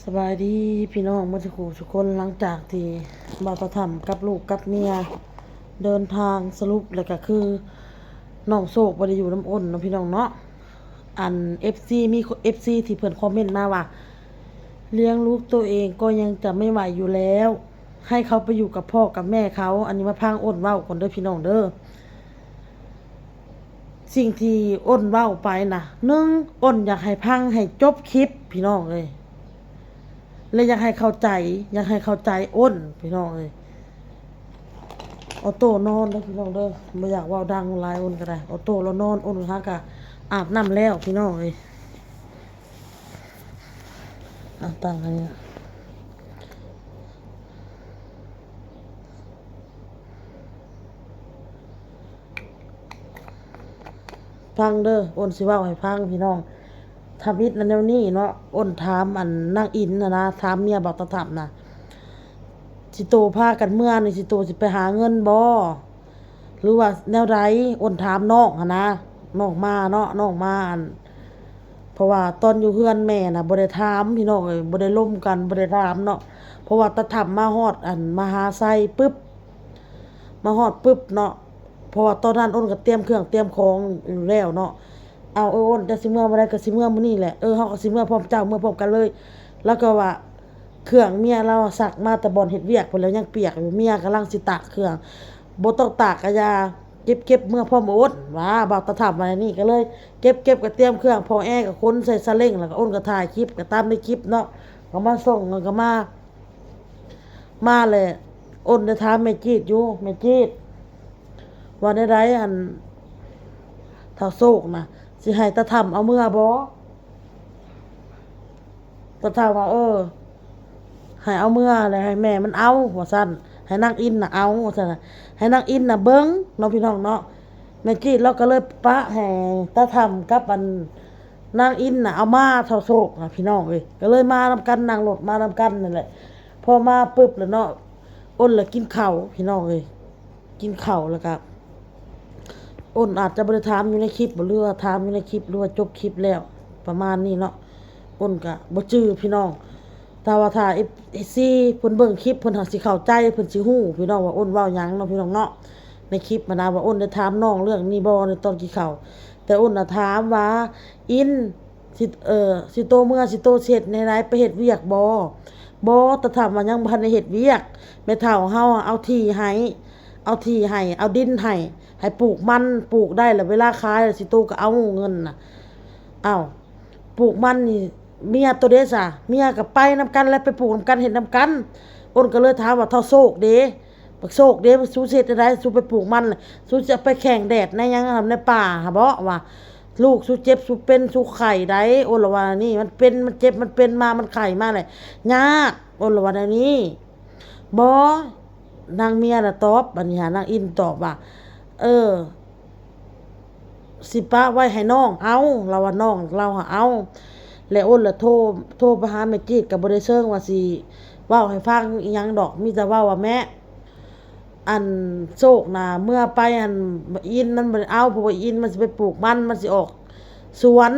ສະບາຍດີພີ່ນ້ອງໝົດສູ່ຜູ້ສູ່ຄົນ. ຫຼັງຈາກທີ່ບ່າວຕາຖໍ້າກັບລູກກັບເມຍເດີນທາງສະຫຼຸບ ແລ້ວກໍຄືນ້ອງໂຊກບໍ່ໄດ້ຢູ່ນຳອ້ນເນາະພີ່ນ້ອງເນາະ. ອັນ ເອັຟຊີ ມີ ເອັຟຊີ ທີ່ເພິ່ນຄອມເມັນມາວ່າ "ລ້ຽງລູກຕົວເອງກໍຍັງຈະໄມ່ໄຫວຢູ່ແລ້ວ ໃຫ້ເຂົາໄປຢູ່ກັບພໍ່ກັບແມ່ເຂົາ." ອັນນີ້ມາຟັງອ້ນເວົ້າກ່ອນເດີພີ່ນ້ອງເດີ. ສິ່ງທີ່ອ້ນເວົ້າໄປນະ ໜຶ່ງ ອ້ນຢາກໃຫ້ຟັງໃຫ້ຈົບຄລິບພີ່ນ້ອງເອີຍ ແລະ ຢາກໃຫ້ເຂົ້າໃຈ ຢາກໃຫ້ເຂົ້າໃຈອ້ນພີ່ນ້ອງເອີຍ. ອອໂຕ້ນອນເດີພີ່ນ້ອງເດີ ບໍ່ຢາກເວົ້າດັງຫຼາຍ ອ້ນກໍໄດ້. ອອໂຕ້ລາວນອນ ອ້ນຫາກະອາບນ້ຳແລ້ວພີ່ນ້ອງເອີຍ. ເອົາຕັ້ງໃຫ້ ຟັງເດີ ອ້ນຊິເວົ້າໃຫ້ຟັງພີ່ນ້ອງ. ທຳອິດນະແນວນີ້ເນາະ ອ້ນຖາມອັນນາງອິນຫັ້ນນະ ຖາມເມຍບ່າວຕາຖໍ້ານະ ຊິໂຕພາກັນເມືອນີ້ ຊິໂຕຊິໄປຫາເງິນບໍ່ ຫຼືວ່າແນວໃດ? ອ້ນຖາມນ້ອງຫັ້ນນະ ນ້ອງມາເນາະ ນ້ອງມາ ອັນ ເພາະວ່າຕອນຢູ່ເຮືອນແມ່ນະ ບໍ່ໄດ້ຖາມພີ່ນ້ອງເອີຍ ບໍ່ໄດ້ລົມກັນ ບໍ່ໄດ້ຖາມເນາະ. ເພາະວ່າຕາຖໍ້າມາຮອດ ອັນ ມະຫາໄຊປຶບ ມາຮອດປຶບເນາະ ເພາະວ່າຕອນນັ້ນອ້ນກໍຕຽມເຄື່ອງຕຽມຂອງຢູ່ແລ້ວເນາະ. ເອົາ ເອີ ອ້ນ ເຈົ້າຊິເມືອມື້ໃດ? ກໍຊິເມືອມື້ນີ້ແຫຼະ. ເອີ ເຮົາກໍຊິເມືອພ້ອມເຈົ້າ ເມືອພ້ອມກັນເລີຍ. ລາວກໍວ່າ ເຄື່ອງເມຍລາວຊັກມາແຕ່ບ່ອນເຮັດວຽກພຸ້ນແຫຼະ ຍັງປຽກຢູ່ ເມຍກຳລັງຊິຕາກເຄື່ອງ. ບໍ່ຕ້ອງຕາກກະຢ່າ ເກັບ ເກັບເມືອພ້ອມ ໂອດ ວ່າ ບ່າວຕາຖໍ້າວ່າແນວນີ້ ກໍເລີຍເກັບ ເກັບ ກໍຕຽມເຄື່ອງ ພໍ່ແອກໍຂົນໃສ່ສາເລັ້ງ ແລ້ວກໍອ້ນກໍຖ່າຍຄລິບ ກໍຕາມໃນຄລິບເນາະ ກໍມາສົ່ງ ແລ້ວກໍມາ ມາແລ້ວ ອ້ນໄດ້ຖາມແມ່ຈີດຢູ່ ແມ່ຈີດ ວ່າແນວໃດ ອັນ ທ້າວໂຊກນະ ຊິໃຫ້ຕາຖໍ້າເອົາເມືອບໍ່? ຕາຖໍ້າວ່າ ເອີ ໃຫ້ເອົາເມືອແຫຼະ ໃຫ້ແມ່ມັນເອົາ ວ່າຊັ້ນ ໃຫ້ນາງອິນນະເອົາ ວ່າຊັ້ນນະ ໃຫ້ນາງອິນນະເບິ່ງເນາະ ພີ່ນ້ອງເນາະ. ແມ່ຈີດລາວກໍເລີຍປະໃຫ້ຕາຖໍ້າກັບອັນນາງອິນນະເອົາມາ ທ້າວໂຊກນະ ພີ່ນ້ອງເອີຍ ກໍເລີຍມານຳກັນ ນັ່ງລົດມານຳກັນນັ້ນແຫຼະ. ພໍມາປຶບແລ້ວເນາະ ອ້ນລະກິນເຂົ້າ ພີ່ນ້ອງເອີຍ. ກິນເຂົ້າແລ້ວກະ ອ້ນອາດຈະບໍ່ໄດ້ຖາມຢູ່ໃນຄລິບບໍ ຫຼືວ່າຖາມຢູ່ໃນຄລິບ ຫຼືວ່າຈົບຄລິບແລ້ວ ປະມານນີ້ເນາະ ອ້ນກະບໍ່ຈື່ພີ່ນ້ອງ. ແຕ່ວ່າຖ້າເອັຟຊີເພິ່ນເບິ່ງຄລິບ ເພິ່ນຫາກຊິເຂົ້າໃຈ ເພິ່ນຊິຮູ້ພີ່ນ້ອງວ່າອ້ນເວົ້າຫຍັງເນາະ ພີ່ນ້ອງເນາະ. ໃນຄລິບຫັ້ນນະ ວ່າອ້ນໄດ້ຖາມນ້ອງເລື່ອງນີ້ບໍ່ໃນຕອນກິນເຂົ້າ ແຕ່ອ້ນນະຖາມວ່າ ອິນ ຊິ ເອີ ຊິໂຕເມືອ ຊິໂຕຊິເຮັດແນວໃດ ໄປເຮັດວຽກບໍ່? ບໍ່ ຕາຖໍ້າວ່າຍັງບໍ່ທັນໄດ້ເຮັດວຽກ ແມ່ເຖົ້າເຮົາເອົາທີ່ໃຫ້ ເອົາທີ່ໃຫ້ ເອົາດິນໃຫ້ ໃຫ້ປູກມັນ ປູກໄດ້ແລ້ວເວລາຂາຍແລ້ວຊິໂຕກໍເອົາເງິນນະ. ອ້າວ ປູກມັນນີ້ເມຍໂຕເດຊະ? ເມຍກໍໄປນຳກັນແຫຼະ ໄປປູກນຳກັນ ເຮັດນຳກັນ. ອ້ນກໍເລີຍຖາມວ່າ ທ້າວໂຊກເດ? ບັກໂຊກເດ ສູຊິເຮັດແນວໃດ? ສູໄປປູກມັນ ສູຊິເອົາໄປແຂ່ງແດດໃນຫຍັງ ໃນປ່າຫັ້ນບໍ? ວ່າ ລູກສູເຈັບ ສູເປັນ ສູໄຂ້ໃດ໋. ໂອລະວ່ານີ້ ມັນເປັນ ມັນເຈັບ ມັນເປັນມາ ມັນໄຂ້ມາແຫຼະ ຍາກ. ໂອລະວ່າແນວນີ້. ບໍ່ ນາງເມຍນະຕອບ ບາດນີ້ຫາ ນາງອິນຕອບວ່າ ເອີ ຊິປະໄວ້ໃຫ້ນ້ອງເອົາ ລາວວ່ານ້ອງລາວຫາເອົາ. ແລ້ວອ້ນລະໂທ ໂທໄປຫາແມ່ຈີດ ກໍບໍ່ໄດ້ເຊີງວ່າຊິເວົ້າໃຫ້ຟັງອີ່ຫຍັງດອກ ມີແຕ່ເວົ້າວ່າ ແມ່ ອັນໂຊກນະເມືອໄປຫັ້ນ ອີ່ນມັນບໍ່ໄດ້ເອົາ ເພາະວ່າອີ່ນມັນຊິໄປປູກມັນ ມັນຊິອອກສວນ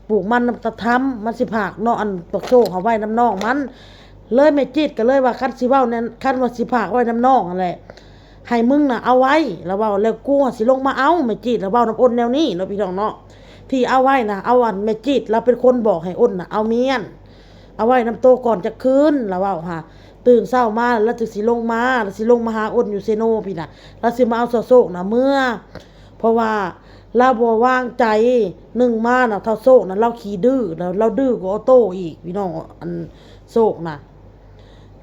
ປູກມັນນຳຕາຖໍ້າ ມັນຊິຝາກເນາະ ອັນບັກໂຊກເອົາໄວ້ນຳນ້ອງມັນ. ເລີຍແມ່ຈີດກໍເລີຍວ່າ ຄັນຊິເວົ້າແນວ ຄັນວ່າຊິຝາກໄວ້ນຳນ້ອງຫັ້ນແຫຼະ ໃຫ້ມຶງນະເອົາໄວ້ ລາວເວົ້າ ແລ້ວກູຫາຊິລົງມາເອົາ. ແມ່ຈີດລາວເວົ້ານຳອ້ນແນວນີ້ເນາະ ພີ່ນ້ອງເນາະ ທີ່ເອົາໄວ້ນະ ເອົາ ອັນແມ່ຈີດລາວເປັນຄົນບອກໃຫ້ອ້ນນະເອົາມ້ຽນ ເອົາໄວ້ນຳໂຕກ່ອນຈັກຄືນ ລາວເວົ້າຫາ ຕື່ນເຊົ້າມາລາວຈຶ່ງຊິລົງມາ ລາວຊິລົງມາຫາອ້ນຢູ່ເຊໂນພີ້ນະ ລາວຊິມາເອົາທ້າວໂຊກນະເມືອ ເພາະວ່າລາວບໍ່ວາງໃຈ ໜຶ່ງມານະ ທ້າວໂຊກນະລາວຂີ້ດື້ ລາວ ລາວດື້ກວ່າອອໂຕ້ອີກ ພີ່ນ້ອງ ອັນໂຊກນະ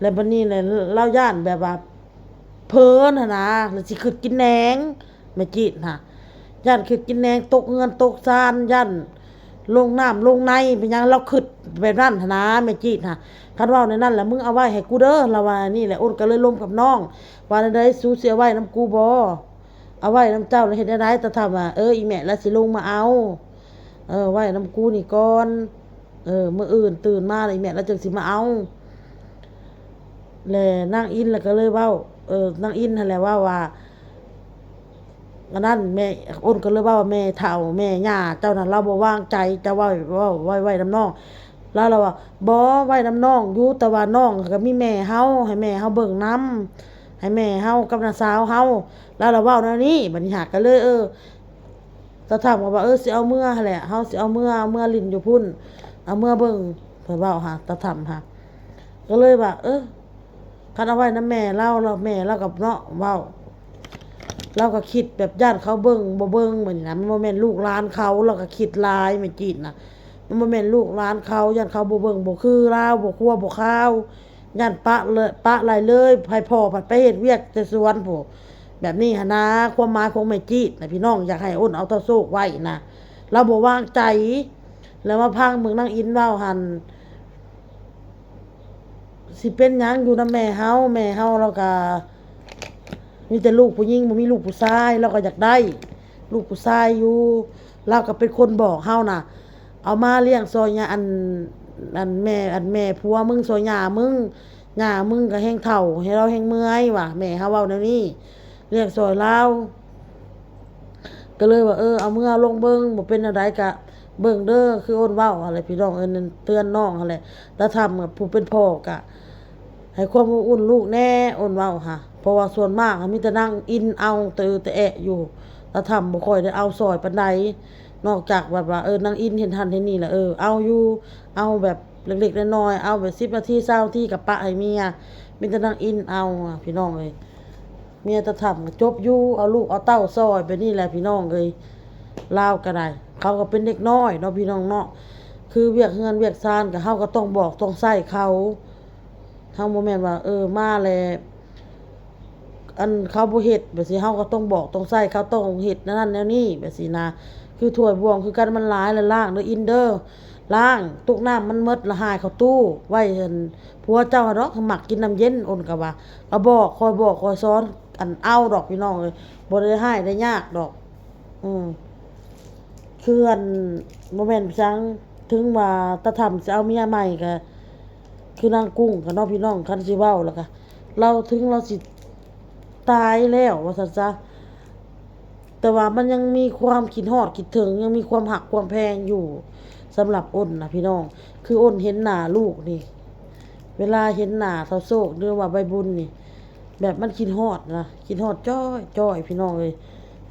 ແລ້ວບັດນີ້ແຫຼະ ລາວຢ້ານແບບວ່າເພີນຫັ້ນນະ ລາວຊິຄຶດກິນແໜງ ແມ່ຈີດຫັ້ນ ຢ້ານຄຶດກິນແໜງ ຕົກເຮືອນຕົກຊານ ຢ້ານລົງນ້ຳລົງໃນ ເປັນຫຍັງລາວຄຶດແບບນັ້ນຫັ້ນນະ ແມ່ຈີດຫັ້ນ. ຄັນເວົ້າແນວນັ້ນລະ ມຶງເອົາໄວ້ໃຫ້ກູເດີ ລາວວ່າແນວນີ້ແຫຼະ. ອ້ນກໍເລີຍລົມກັບນ້ອງ ວ່າແນວໃດ ສູຊິເອົາໄວ້ນຳກູບໍ່? ເອົາໄວ້ນຳເຈົ້າລະເຮັດແນວໃດ? ຕາຖອນວ່າ ເອີ ອີ່ແມ່ລະຊິລົງມາເອົາ ເອີ ໄວ້ນຳກູນີ້ກ່ອນ ເອີ ມື້ອື່ນຕື່ນມາລະ ອີ່ແມ່ລະຈຶ່ງຊິມາເອົາ. ແລະນາງອິນລະກໍເລີຍເວົ້າ ເອີ ນາງອິນຫັ້ນແຫຼະເວົ້າວ່າ ອັນນັ້ນແມ່ ອ້ນກໍເລີຍເວົ້າວ່າ ແມ່ເຖົ້າແມ່ຍ່າເຈົ້ານັ້ນລາວບໍ່ວາງໃຈ ເຈົ້າເວົ້າ ເວົ້າໄວ້ ໄວ້ນຳນ້ອງ. ລາວລະວ່າ ບໍ່ ໄວ້ນຳນ້ອງຢູ່ ແຕ່ວ່ານ້ອງກໍມີແມ່ເຮົາ ໃຫ້ແມ່ເຮົາເບິ່ງນຳ ໃຫ້ແມ່ເຮົາກັບນ້າສາວເຮົາ ລາວລະເວົ້າແນວນີ້. ບັດນີ້ຫາກໍເລີຍ ເອີ ຕາຖໍ້າກໍວ່າ ເອີ ຊິເອົາເມືອຫັ້ນແຫຼະ ເຮົາຊິເອົາເມືອ ເອົາເມືອຫຼິ້ນຢູ່ພຸ້ນ ເອົາເມືອເບິ່ງ ເພິ່ນເວົ້າຫາ ຕາຖໍ້າຫາ ກໍເລີຍວ່າ ເອີ ຄັນເອົາໄວ້ນຳແມ່ລາວ ລາວ ແມ່ລາວກໍເນາະ ເວົ້າ ລາວກໍຄິດແບບຢ້ານເຂົາເບິ່ງບໍ່ເບິ່ງແບບນີ້ນະ ມັນບໍ່ແມ່ນລູກຫຼານເຂົາ ລາວກໍຄິດຫຼາຍ ແມ່ຈີດນະ ມັນບໍ່ແມ່ນລູກຫຼານເຂົາ ຢ້ານເຂົາບໍ່ເບິ່ງບໍ່ຄືລາວ ບໍ່ຄົວບໍ່ຄາວ ຢ້ານປະເລີຍ ປະໄລ່ເລີຍ ໃຫ້ພໍ່ພັດໄປເຮັດວຽກແຕ່ສວນພຸ້ນ ແບບນີ້ຫັ້ນນາ ຄວາມໝາຍຂອງແມ່ຈີດນະ ພີ່ນ້ອງ ຢາກໃຫ້ອົນເອົາທ້າວໂຊກໄວ້ນະ ລາວບໍ່ວາງໃຈ ແລ້ວມາຟັງເບິ່ງນາງອິນເວົ້າຫັ້ນ ຊິເປັນຫຍັງຢູ່ນຳແມ່ເຮົາ ແມ່ເຮົາລາວກະມີແຕ່ລູກຜູ້ຍິງ ບໍ່ມີລູກຜູ້ຊາຍ ລາວກະຢາກໄດ້ລູກຜູ້ຊາຍຢູ່ ລາວກະເປັນຄົນບອກເຮົານະ ເອົາມາລ້ຽງຊ່ອຍຍາ ອັນ ອັນແມ່ ອັນແມ່ຜົວມຶງ ຊ່ອຍຍ່າມຶງ ຍ່າມຶງກະແຮງເຖົ້າ ໃຫ້ລາວແຮງເມື່ອຍວ່າ ແມ່ເຮົາເວົ້າແນວນີ້ ລ້ຽງຊ່ອຍລາວ ກໍເລີຍວ່າ ເອີ ເອົາເມືອລອງເບິ່ງ ບໍ່ເປັນແນວໃດກະເບິ່ງເດີ ຄືອົນເວົ້າຫັ້ນແຫຼະ ພີ່ນ້ອງເອີຍ ເຕືອນນ້ອງຫັ້ນແຫຼະ ຕາຖໍ້າກັບຜູ້ເປັນພໍ່ກະໃຫ້ຄວາມອົບອຸ່ນລູກແດ່ ອົນເວົ້າຫາ ເພາະວ່າສ່ວນມາກມີແຕ່ນາງອິນເອົາແຕ່ເອີແຕ່ແອະຢູ່ ຕາຖໍ້າບໍ່ຄ່ອຍໄດ້ເອົາຊ່ອຍປານໃດ ນອກຈາກແບບວ່າ ເອີ ນາງອິນເຮັດຫັ້ນເຮັດນີ້ລະ ເອີ ເອົາຢູ່ ເອົາແບບເລັກໆນ້ອຍໆ ເອົາແບບສິບນາທີ ຊາວນາທີກະປະໃຫ້ເມຍ ມີແຕ່ນາງອິນເອົາ ພີ່ນ້ອງເອີຍ. ເມຍຕາຖໍ້າກໍຈົບຢູ່ ເອົາລູກເອົາເຕົ້າຊ່ອຍໄປນີ້ແຫຼະພີ່ນ້ອງເອີຍ ລາວກໍໄດ້ ເຂົາກໍເປັນເດັກນ້ອຍເນາະພີ່ນ້ອງເນາະ ຄືວຽກເຮືອນວຽກຊານກໍ ເຮົາກໍຕ້ອງບອກຕ້ອງໃຊ້ເຂົາ ເຮົາບໍ່ແມ່ນວ່າ ເອີ ມາແລ້ວ ອັນ ເຂົາບໍ່ເຮັດແບບຊີ້ ເຮົາກໍຕ້ອງບອກຕ້ອງໃຊ້ ເຂົາຕ້ອງເຮັດແນວນັ້ນແນວນີ້ແບບຊີ້ນະ ຄືຖ້ວຍບ່ວງຄືກັນ ມັນຫຼາຍແລ້ວ ລ້າງເດີອິນເດີ ລ້າງ ຕຸກນ້ຳມັນໝົດລະຫາຍເຂົ້າຕູ້ໄວ້ ອັນ ຜົວເຈົ້າຫັ້ນດອກ ມັກກິນນ້ຳເຢັນ ອົນກໍວ່າ ກໍບອກ ຄອຍບອກ ຄອຍສອນ ອັນ ເອົາດອກພີ່ນ້ອງເອີຍ ບໍ່ໄດ້ຮ້າຍໄດ້ຍາກດອກ ອື ຄື ອັນ ບໍ່ແມ່ນຫຍັງ ເຖິງວ່າຕາຖໍ້າຊິເອົາເມຍໃໝ່ກໍ ຄືນາງກຸ້ງກໍເນາະພີ່ນ້ອງ ຄັນຊິເວົ້າແລ້ວກໍ ລາວ ເຖິງລາວຊິຕາຍແລ້ວວ່າຊັ້ນຊະ ແຕ່ວ່າມັນຍັງມີຄວາມຄິດຮອດຄິດເຖິງ ຍັງມີຄວາມຮັກຄວາມແພງຢູ່ ສຳລັບອົນນະພີ່ນ້ອງ ຄືອົນເຫັນໜ້າລູກນີ້ ເວລາເຫັນໜ້າທ້າວໂຊກ ຫຼືວ່າໃບບຸນນີ້ ແບບມັນຄິດຮອດນະ ຄິດຮອດຈ້ອຍໆ ພີ່ນ້ອງເອີຍ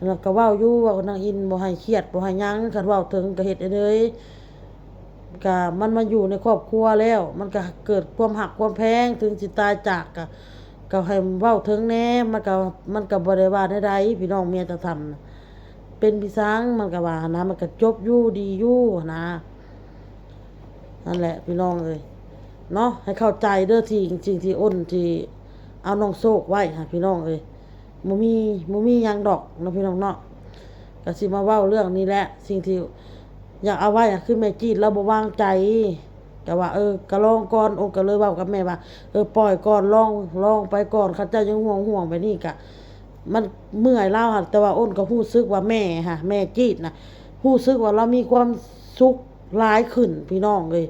ແລ້ວກໍເວົ້າຢູ່ ເວົ້າກັບນາງອິນ ບໍ່ໃຫ້ຄຽດ ບໍ່ໃຫ້ຫຍັງ ຄັນເວົ້າເຖິງກໍເຮັດໃຫ້ເລີຍ ກະມັນມາຢູ່ໃນຄອບຄົວແລ້ວ ມັນກະເກີດຄວາມຮັກຄວາມແພງ ເຖິງຊິຕາຍຈາກກະ ກໍໃຫ້ເວົ້າເຖິງແດ່ ມັນກະ ມັນກະບໍ່ໄດ້ວ່າແນວໃດ ພີ່ນ້ອງ ເມຍຕາຖໍ້ານະ ເປັນພິສັງ ມັນກະວ່າຫັ້ນນະ ມັນກະຈົບຢູ່ ດີຢູ່ຫັ້ນນະ ນັ້ນແຫຼະ ພີ່ນ້ອງເອີຍ ເນາະ ໃຫ້ເຂົ້າໃຈເດີ ທີ່ ສິ່ງທີ່ອົນ ທີ່ເອົານ້ອງໂຊກໄວ້ຫັ້ນ ພີ່ນ້ອງເອີຍ. ບໍ່ມີ ບໍ່ມີຫຍັງດອກເນາະ ພີ່ນ້ອງເນາະ ກະຊິມາເວົ້າເລື່ອງນີ້ແຫຼະ ສິ່ງທີ່ຢາກເອົາໄວ້ ຄືແມ່ຈີດລາວບໍ່ວາງໃຈ ກະວ່າ ເອີ ກະລອງກ່ອນ ໂອ ກະເລີຍເວົ້າກັບແມ່ວ່າ ເອີ ປ່ອຍກ່ອນ ລອງ ລອງໄປກ່ອນ ຄັນເຈົ້າຍັງຫ່ວງໆ ແບບນີ້ກະ ມັນເມື່ອຍລາວຫັ້ນ ແຕ່ວ່າອົນກໍຮູ້ສຶກວ່າແມ່ຫັ້ນ ແມ່ຈີດນະ ຮູ້ສຶກວ່າລາວມີຄວາມສຸກ ຫຼາຍຂຶ້ນ ພີ່ນ້ອງເອີຍ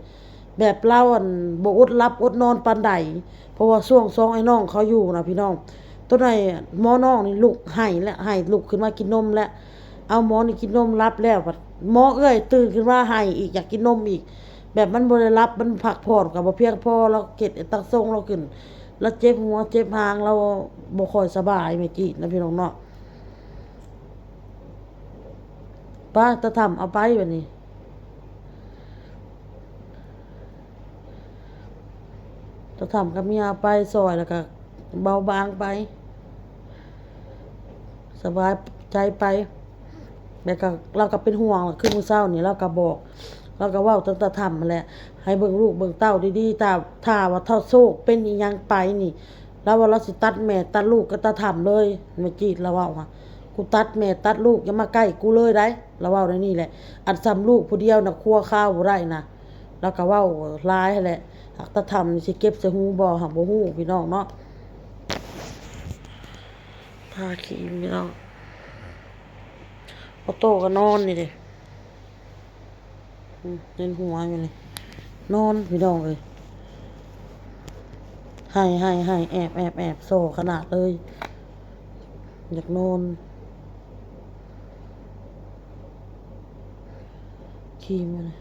ແບບລາວ ອັນ ບໍ່ອົດຫຼັບອົດນອນປານໃດ ເພາະວ່າຊ່ວງສອງໄອ້ນ້ອງເຂົາຢູ່ນະ ພີ່ນ້ອງ ຕອນນັ້ນໝໍນ້ອງນີ້ລຸກໄຫ້ແລ້ວ ໄຫ້ ລຸກຂຶ້ນມາກິນນົມແລ້ວ ເອົາໝໍນີ້ກິນນົມຫຼັບແລ້ວ ບັດໝໍເອື້ອຍຕື່ນຂຶ້ນມາໄຫ້ອີກ ຢາກກິນນົມອີກ ແບບມັນບໍ່ໄດ້ຫຼັບ ມັນພັກຜ່ອນກໍບໍ່ພຽງພໍ ລາວເຮັດຕັກສົ່ງລາວຂຶ້ນ ລາວເຈັບຫົວເຈັບຫາງ ລາວບໍ່ຄ່ອຍສະບາຍ ແມ່ຈີດນະ ພີ່ນ້ອງເນາະ ໄປ ຕາຖໍ້າເອົາໄປບັດນີ້ ຕາຖໍ້າກັບເມຍເອົາໄປຊ່ອຍ ແລ້ວກໍເບົາບາງໄປ ສະບາຍໃຈໄປ ແລ້ວກໍລາວກໍເປັນຫ່ວງ ຄືມື້ເຊົ້ານີ້ລາວກໍບອກ ລາວກໍເວົ້າກັບຕາຖໍ້າຫັ້ນແຫຼະ ໃຫ້ເບິ່ງລູກເບິ່ງເຕົ້າດີໆ ຖ້າ ຖ້າວ່າທ້າວໂຊກເປັນອີ່ຫຍັງໄປນີ້ ລາວວ່າລາວຊິຕັດແມ່ຕັດລູກກັບຕາຖໍ້າເລີຍ ແມ່ຈີດລາວເວົ້າຫະ ກູຕັດແມ່ຕັດລູກ ຢ່າມາໃກ້ກູເລີຍໄດ໋ ລາວເວົ້າແນວນີ້ແຫຼະ ອັນສ່ຳລູກຜູ້ດຽວນະ ຄົວຄາວບໍ່ໄດ້ນະ ລາວກໍເວົ້າຫຼາຍຫັ້ນແຫຼະ ຫາກຕາຖໍ້ານີ້ຊິເກັບໃສ່ຫູບໍ່ ຫາກບໍ່ຮູ້ ພີ່ນ້ອງເນາະ ທາຄຣີມ ພີ່ນ້ອງ ອອໂຕ້ກໍນອນນີ້ເດ້. ອືມ ເຫັນຫົວຢູ່ນີ້ ນອນ ພີ່ນ້ອງເອີຍ ໄຫ້ ໄຫ້ ໄຫ້ ແອບ ແອບ ແອບ ໂຊຂະໜາດເລີຍ ຢາກນອນ ຄຣີມ ອັນນີ້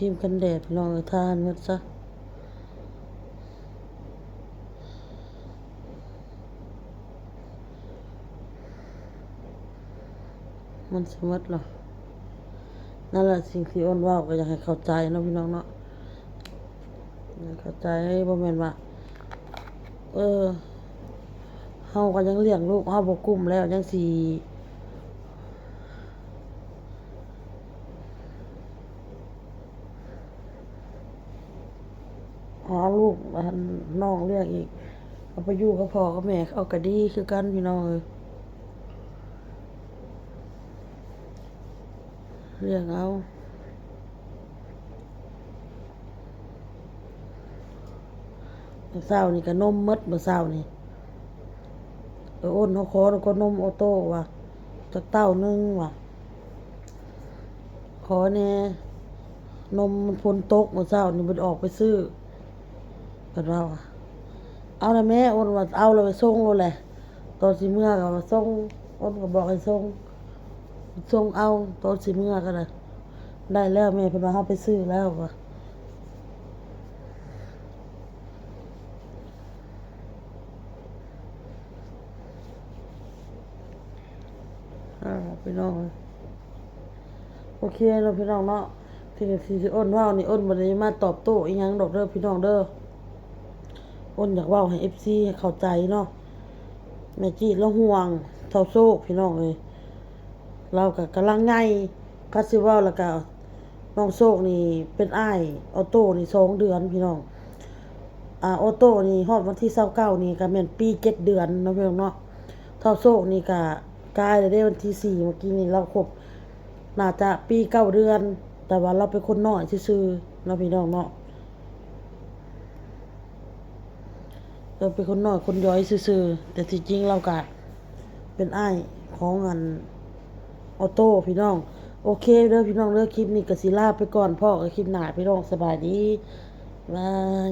ຄຣີມກັນແດດພີ່ນ້ອງເອີຍ ທາໃຫ້ໝົດຊະ ມັນຊິໝົດແລ້ວ. ນັ້ນແຫຼະ ສິ່ງທີ່ອ້ນເວົ້າກໍຢາກໃຫ້ເຂົ້າໃຈເນາະພີ່ນ້ອງເນາະ ໃຫ້ເຂົ້າໃຈ ບໍ່ແມ່ນວ່າ ເອີ ເຮົາກໍຍັງລ້ຽງລູກເຮົາບໍ່ກຸ້ມແລ້ວ ຍັງຊິ ຫາລູກອັນນ້ອງລ້ຽງອີກ ເອົາໄປຢູ່ກັບພໍ່ກັບແມ່ເຂົາກໍດີຄືກັນພີ່ນ້ອງເອີຍ ລ້ຽງເອົາ. ມື້ເຊົ້ານີ້ກໍນົມໝົດ ມື້ເຊົ້ານີ້ ເອີ ອ້ນເຮົາຂໍນຳກໍນົມໂອໂຕ້ວ່າ ຈັກເຕົ້າໜຶ່ງວ່າ ຂໍແດ່ ນົມມັນຝົນຕົກມື້ເຊົ້ານີ້ບໍ່ໄດ້ອອກໄປຊື້ ເພິ່ນວ່າ ເອົາລະແມ່ ອ້ນວ່າ ເອົາລະໄປສົ່ງໂລດແຫຼະ ຕອນຊິເມືອກໍວ່າສົ່ງ ອ້ນກໍບອກໃຫ້ສົ່ງ ສົ່ງເອົາ ຕອນຊິເມືອກໍໄດ້ ໄດ້ແລ້ວແມ່ ເພິ່ນວ່າເຮົາໄປຊື້ແລ້ວວ່າ ອ່າ ພີ່ນ້ອງເອີຍ ໂອເຄເນາະພີ່ນ້ອງເນາະ ທີ່ ທີ່ອ້ນເວົ້ານີ້ ອ້ນບໍ່ໄດ້ມາຕອບໂຕ້ອີ່ຫຍັງດອກເດີພີ່ນ້ອງເດີ ອ້ນຢາກເວົ້າໃຫ້ເອັຟຊີເຂົ້າໃຈເນາະ ແມ່ຈີດລາວຫ່ວງທ້າວໂຊກພີ່ນ້ອງເອີຍ ລາວກໍກຳລັງໃຫຍ່ ຄັນຊິເວົ້າແລ້ວກໍ ນ້ອງໂຊກນີ້ເປັນອ້າຍໂອໂຕ້ນີ້ສອງເດືອນພີ່ນ້ອງ ອາ ໂອໂຕ້ນີ້ຮອດວັນທີຊາວເກົ້ານີ້ກໍແມ່ນປີເຈັດເດືອນເນາະພີ່ນ້ອງເນາະ ທ້າວໂຊກນີ້ກໍກາຍແລ້ວເດ້ ວັນທີສີ່ ເມື່ອກີ້ນີ້ລາວຄົບ ໜ້າຈະປີເກົ້າເດືອນ ແຕ່ວ່າລາວເປັນຄົນນ້ອຍຊື່ໆເນາະພີ່ນ້ອງເນາະ. ເອີ ເປັນຄົນນ້ອຍຄົນຍ່ອຍຊື່ໆ ແຕ່ທີ່ຈິງລາວກະເປັນອ້າຍຂອງອັນໂອໂຕ້ພີ່ນ້ອງ. ໂອເຄເດີພີ່ນ້ອງເດີ ຄລິບນີ້ກະຊິລາໄປກ່ອນ ພໍ້ກັນຄລິບໜ້າພີ່ນ້ອງ ສະບາຍດີ ບາຍ.